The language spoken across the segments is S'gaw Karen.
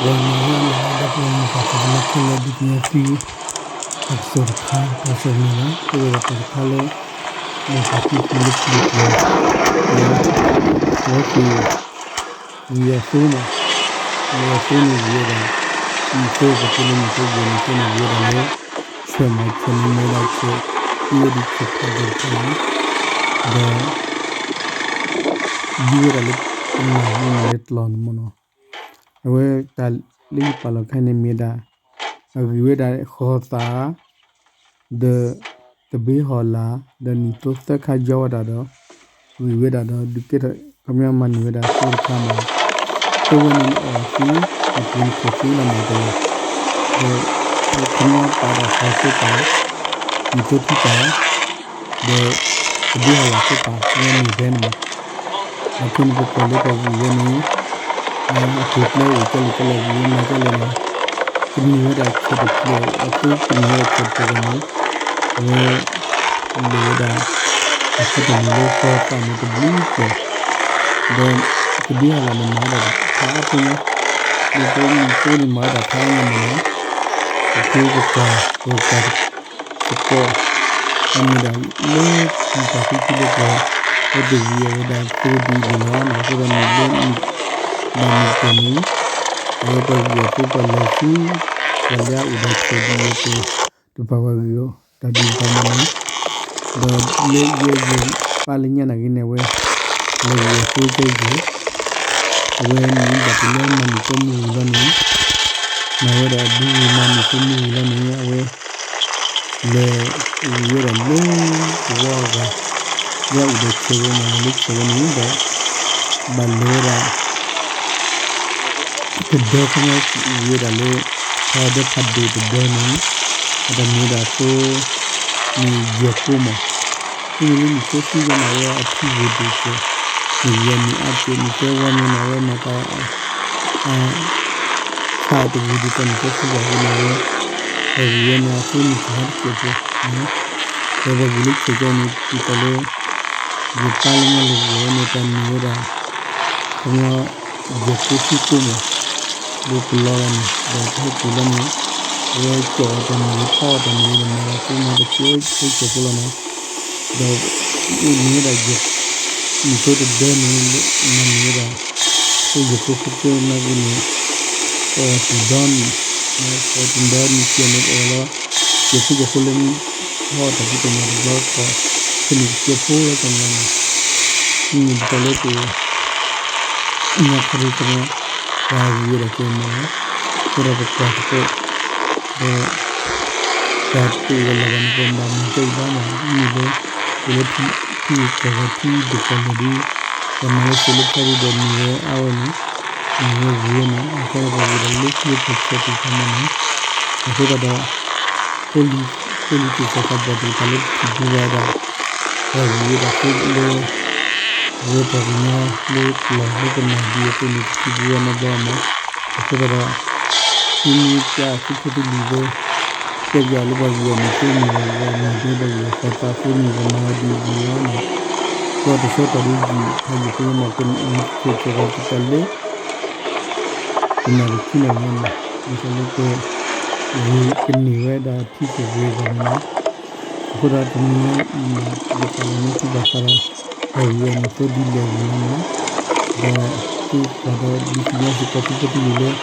ဂီၤနံၤဟါနၤလၢအဂ့ၤ ဒီပုၢ်ဝဲၢ်မိၢ်ပၢ်သ့ၣ်တဖၣ်ခဲလၢာ် ဒုးသ့ၣ်ညါသု တၢ်ကစီၣ်တခါ တၢ်ကစီၣ်မ့ၢ်လီၤ ကဲဝဲဒၣ်တၢ်တခါလၢ မိၢ်ပၢ်ဖံဖုလၢပျၢၤပျၢၤ ဒီး အဝဲသ့ၣ် ဂံၢ်အသိမး ဂံၢ်အသိန့ၣ်ဂ့ၤဝဲဒၣ် နံၣ်သိပှၤက့လၢနံၣ်သိပှၤ နံၣ်သိန့ၣ်ဂ့ၤဝဲဒၣ်လၢ ဆဲးမး ဆဲးန့ၣ်မ့ၢ်ဝဲဒၣ်ဆဲး အံၤဝဲဒၣ်ဆဲးဖးဒိၣ်တခါန့ၣ် ဒီး ဒ်ဝဲဒၣ်လၢ ပနၢ်မ့ၢ်မၤလၢတလီၤန့ၣ်မ့ၢ်နီၤ အဝဲတၢ်လၢယပာ်လီၤခါန့ၣ်မ့ၢ်ဒၣ် အဂံၢ်ဝဲဒၣ်ဃီၤသး ဒီး တဘ့ဟီၣ်လာ် ဒီးနံၣ်သိသၢခါယီဝဲဒၣ်ဒီး ဂံၢ်ဝဲဒၣ်ဒီး ဒုးကဲထီၣ် ခီပညီမၤန့ၢ်ဝဲဒၣ်သိတခါမး သိဝဲန့ၣ်အီၣ်သ့ နံၣ်ပူၤနံၣ်ခီၣ်သ့လီၤမးတလီၤ ဒီး ခီပညီပာ်ဒၣ်ဃီၤသိပာ် နံၣ်သိထံပာ် ဒီး တဘ့ဟီၣ်လာ်သိပာ် ခီပညီမ့ၢ်ဖဲန့ၣ်မး အဃိန့ၣ်ပကွၢ်လၢပှၤဂံၢ်ဝဲန့ၣ် အထူၣ်ကျဲအိၣ်ကဲလဲၣ်ကဲလဲၣ် ဂံၢ်ဝဲမၤကဲလဲၣ်န့ၣ် ကန့ၢ်ဝဲဒၣ်ဆဲးတဖျၢၣ် အသိကန့ၢ်ဝဲဒၣ်ဆဲးတဖျၢၣ်န့ၣ် အဝဲ လဲၤဝဲဒၣ် အဆၢကတီၢ်န့ၣ်လၢဃီၤသးန့ၣ်တဘျုးကီၢ် ဒီး တဘ့ဟီၣ်လာ်န့ၣ်မၤဝဲဒၣ်ဖးအါဖဲညါ ဒီးပနံၣ်သိန့ၣ်မၤဝဲဒၣ်ဖးအါညါမးနီၤ ပဃ့ပကွၢ် ပကွၢ် သကိး အမ့ၢ်ဒၣ်လၢ ပှၤဖံဖုလၢပျၢၤ အဝဲသ့ၣ်ဂံၢ်အီၣ်ဝဲဒၣ်သိဒ်န့ၣ်လီၤ. အဃိဒီးနံၣ်လၢ ဘၣ်မုၢ်ကီၢ်န့ၣ် အဝဲပှၤဂံၢ်အီၣ်သိပှၤလဲၤဆူ ပှၤလၢအအိၣ်ဒီးဆဲးဒ်အံၤအသိး တပာ်ပှၤဂံၢ်အီၣ်တၢ်ဒ်န့ၣ်မးနီၤ ဒီးလၢယဲယဲ ပၢ်လၢညါနာ်က့န့ၣ် အဝဲ လဲၤဂံၢ်အီၣ်သိကဲယဲ အဝဲန့ၣ်ဘၣ်တုၤလၢမၤနံၣ်သိမုၢ်ဂံၢ်လီၤန့ၣ် မၤဝဲဒၣ်အဘုဂံၢ်မၤနံၣ်သိမုၢ်ဂံၢ်လီၤန့ၣ် အဝဲ လဲၤဂံၢ်ဝဲဒၣ်လၢ သဝီအဂၤ လၢအအိၣ်ဒီးဆဲးဝဲမး လဲၤလၢဆဲးဝဲန့ၣ်ဒီး ဘၣ်လဲၤဝဲဒၣ် တဒၢခီပညီဂံၢ်ဝဲဒၣ်လၢ ဖးဒၢဖးဒိၣ်တဒၢန့ၣ် အတၢ်မ့ၢ်ဝဲဒၣ်သိ န့ၣ်ယဲၢ်ကိမး မ့မ့ၢ်လၢနံၣ်သိသံယဲၢ်မး အဝဲအထံဂ့ၤဒိၣ်ကဲး န့ၣ်ယဲၢ်မ့ၢ်အါကဲး နံၣ်သိဝါမ့ၢ်န့ၣ် အဝဲမၤတၢ် အ ဆၣ်တဂ့ၤဒ်သိးနံၣ်သိသံဘၣ်အဃိန့ၣ် အဝဲ ပှၤဂံၢ်ဝဲန့ၣ်အသိနံၣ်ကဟါတကဲးဖိ ဒီးပှၤဂံၢ်လၢဆဲးကဲန့ၣ် ဒ်သိးလၢ ယပၢ်လၢညါလဲၤဂံၢ်ဝဲန့ၣ် တၢ်န့ၢ်ဝဲဒၣ် ခီပညီ ယဲၢ်ကိဆံကိမး လၢပလီၢ်လီၤန့ၣ် ဒီးပဟဲက့ၤလီၤန့ၣ် အဝဲကၠီၣ်အီၤတၢ်န့ၣ်ဂ့ၤ ဖီအီၤတၢ်န့ၣ်ဂ့ၤ ဒီးမၤလီၤသိမၤတကဲးဝဲကဲးဖိလီၤနီၤ ဒီး အိၣ်န့ၢ်ဝဲဒၣ်ယဲၢ် နံၣ်သိတဒၢန့ၣ် မၤန့ၢ်ဝဲဒၣ် သိယဲၢ်ကိဆံကိနာ်က့န့ၣ် ပအီၣ်တံၢ်ဒီနံၣ် ပအီၣ်တံၢ်ဒီနံၣ်ကဲန့ၣ် ပအီၣ်လီၤ ယဲၢ်ဖိယဲၢ်ဖိလၢမ့ၢ် ဖီအီၣ်တၢ်ဖံးတၢ်မၤတဘျီတခီၣ် ဖဲန့ၣ်ကဲးဖိလီၤတၢ်န့ၣ်လီၤနီၤ မ့ၢ်ဒ်သိးလၢပ ညါခီဒ်ခီပညီ ပှၤဂံၢ်ဝဲဒၣ်ကဲမးနီၤ အဃိဒီးပကွၢ်သကိး ဒီး တၢ်တအိၣ်အလီၢ်ဘၣ်န့ၣ် ပဘၣ်မၤကဲအံၤဘၣ်မး မ့ၢ်လၢ အိၣ်လၢထံဂုၤကီၢ်ဂၤထံဒိၣ်ကီၢ်လဲၢ်ဒီး ပှၤမၤလၢစိၤလၢဖျါဒ်ဒီးမ့ၢ်ဝဲအါဝဲန့ၣ် မ့ၢ်ဝဲဂ့ၤဝဲန့ၣ် မ့ၢ်ခါန့ၣ်ပှၤဂံၢ်ဝဲဒၣ်လၢထံဂုၤကီၢ်ဂၤသ့ၣ်တဖၣ်မးနီၤ အဃိသတးဒီး ဖိလံၤ ဖိလံၤသ့ၣ်စီၤသးဘီၣ်သ့ၣ်တဖၣ်လၢတထံၣ်ဘူးဘၣ်ဝဲဒၣ် ပှၤဂံၢ်ဝဲဒၣ်သိလၢ ပဝဲပှၤကညီလၢပလီၢ်လၢပနၢ်ဒ်အသိးန့ၣ် တထံၣ်ဘူးဝဲနီတဘျီဘၣ်မး အဃိသတးဒီး သုမ့ၢ်ပျၢ်သုဖိသုလံၤသ့ တဲပျးလၢပှၤဂံၢ်အီၣ်မ့ၢ်သိမ့ၢ်ဂ့ၤ ပှၤမ့ၢ်သ့ပှၤဂံၢ်အီၣ်ဃီသးသိန့ၣ် ပမၤအီၤဒ်အံၤဒ်အံၤလီၤန့ၣ် ကီၢ်တဆီတီၤဒ်ယံာ်ဖးယံာ်ဖိမး ကနံၣ်အံၤတဆဲးကီးပတၢ်လၢ ပနၢ်တထံၣ်နီၢ်မးန့ၣ် ဒ်သိးလၢပ ဂ့ၤကန့ၢ်ဝဲဒၣ်ထံသ့ၣ်ဂ့ၤဂီၢ်န့ၣ်လီၤ. အဃိဒီးတနံၤညါအံၤန့ၣ် ယပာ်လီၤန့ၢ်သုဘၣ်ဃးဒီး ပှၤဂံၢ်အီၣ်မ့ၢ်သိဒ်လဲၣ်ဂ့ၤလီၤန့ၣ် ဒီးသုကွၢ်ဒီးဒုးသ့ၣ်ညါ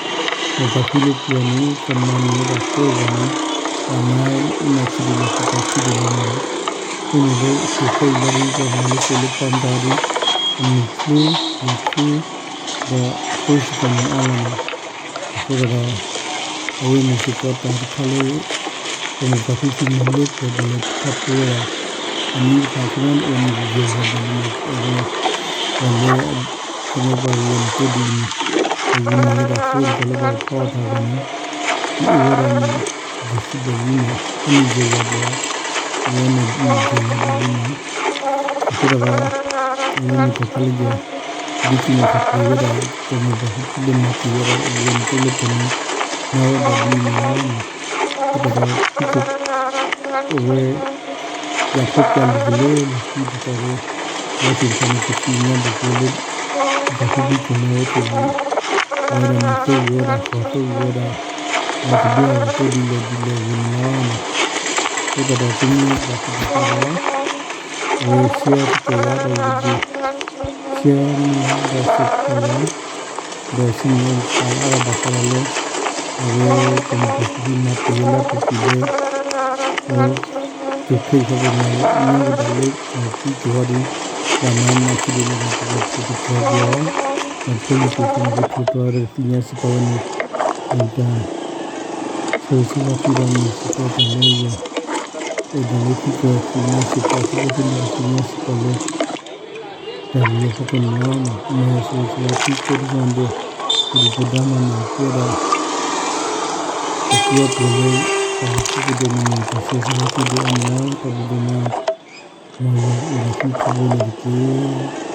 စ့ၢ်ကီးသုဖိသုလံၤလၢ မိၢ်ပၢ်ဖံလၢပျၢၤန့ၣ် ကမၤန့ၢ်ဝဲဒၣ်သိအဂီၢ်န့ၣ် ဘၣ်မၤနၢ်ထံဒိၣ်မး ပှၤတၢ်ထံဒိၣ်မးန့ၣ်လီၤ. အဃိန့ၣ်လၢအခိၣ်ဃဲအံၤလီၤဒ်ပှၤမၤလၢသိလၢပီၢ်မတၤဒ် အမ့ၢ်ချ့ မ့ၢ်ချ့ ဒီးသိစ့ၢ်ကီးမ့ၢ်အါလီၤန့ၣ် အဃိသတးဒီး အဝဲမ့ၢ်စ့ၢ်ကီးတၢ်တခါလၢ ပမိၢ်ပၢ်ဖံဖုမၤလၢပျၢၤဒီးလဲၤထီၣ်ပှဲၤဝဲဒၣ် အမံၤတဖၣ်ခီပညီအိၣ်န့ၣ်ယဲၢ်ဂၤဘၣ်န့ၣ် အဝဲ ပှၤလၢ ခီပညီပှၤဂံၢ်အီၣ်မ့ၢ်သိဒ်အံၤန့ၣ် ပဂံၢ်န့ၢ်ဝဲဒၣ်သိဒ်သိးလၢပှၤဖီအီၣ်တၢ်အဂီၢ်န့ၣ် မ့ၢ်အိၣ်ဝဲဒၣ်န့ၣ် ယဲၢ်ဆံဘျဲၣ်လံန့ၣ် အမ့ၢ်ယဲၢ်ဂၤဘျဲၣ် အဝဲန့ၣ်မ့ၢ်ယဲၢ်ဂၤဘျဲၣ်လံန့ၣ် အဃိသတးဒီး အဝဲမ့ၢ်တၢ်ခါလၢယ ဒုးသ့ၣ်နီၣ်ထီၣ်က့ၤဝဲဒၣ် ပမိၢ်ပၢ်ဖံဖုလၢမၤတ့ၢ်ဝဲဒၣ် အဂ့ၢ်န့ၣ် သိလၢပှၤန့ၣ် မၤဝဲဒၣ်ဒ်အံၤန့ၣ်လီၤ. အဃိသတးဒီး သုက အဝဲ ပျၢ်ဖိပျၢ်လံၤကလဲၤလီၤ ဒ်သိးလၢ အဝဲသ့ၣ်တဖၣ်န့ၣ် ကသ့ၣ်ညါဘၣ်က့ၤလၢ မိၢ်ပၢ်ဖံဖုကမၤဝဲသ့ၣ်ဂ့ၤ အဝဲဒၣ်န့ၣ် သိၣ်ဂ့ၤဝဲဒၣ် ဃီၤသိၣ်ဂ့ၤဝဲဒၣ် အဝဲတဘျီအလီၢ်ကိၣ်ဒ်လဲၣ်ဒ်လဲၣ်ဝဲန့ၣ်လီၤ. အဃိသတးဒီး သုမ့ၢ်ပှၤသ့ၣ်တဖၣ်ဒီး အဝဲရှဲတကဲယၤဒီး ယကဒုး ရှဲမ့ၢ်ဒီးစ့ၢ်ကီးယၤ ဒီးဆူမဲာ်ညါပာ်လီၤအါထီၣ်ဘၣ်ဃးဒီးလၢ အဝဲပမ့ၢ်ပှၤသုးမၤတ့ၢ်လၢပပူၤလၢ အဝဲ ကၠိၤခ့ၣ်ခီပညီလၢ မ့ၢ်ဝဲဒၣ်လၢ ပှၤသံက့ၤဟီဒီး ပှၤမၤနးဆံးဒ်လဲၣ်ဒီး ပကက့ၤတကီၢ်က့ၤအီၤ ဒီးဖိမုၣ်က့ၤဖိမုၣ်က့ၤထူးထူးဒီးကသ့ၣ်ညါစ့ၢ်ကီးဝဲန့ၣ် ဒီးတၢ် ဆိၣ်ဂ့ၤဆိၣ်ဝါသုဒီးမ့ၢ်စ့ၢ်ကီးတၢ်လၢယ အဲၣ်ဒိးလၢသုကသ့ၣ်ညါစ့ၢ်ကီး သုဝဲသ့ၣ်န့ၣ်ကသ့ၣ်ညါစ့ၢ်ကီးလၢ တၢ်ဂ့ၢ်အဖီခိၣ်န့ၣ်လီၤ. မ်ယွၤဆိၣ်ဂ့ၤဆိၣ်ဝါသုကိးဒံနီၢ်ဒဲး ပဒုၣ်ပဒါမၤနၢၤကဲဒီး ပသူအပှဲၤလၢ တၢ်လၢသုကဒဲးန့ၣ်မ့ၢ်တၢ်ဆိၣ်ဂ့ၤဆိၣ်ဝါသုဒဲးအါန့ၣ်လီၤ. တၢ်ဘျုးဒိၣ်မး မ်ယွၤအိၣ်ဒီးသုထီဘိန့ၣ်တက့ၢ်.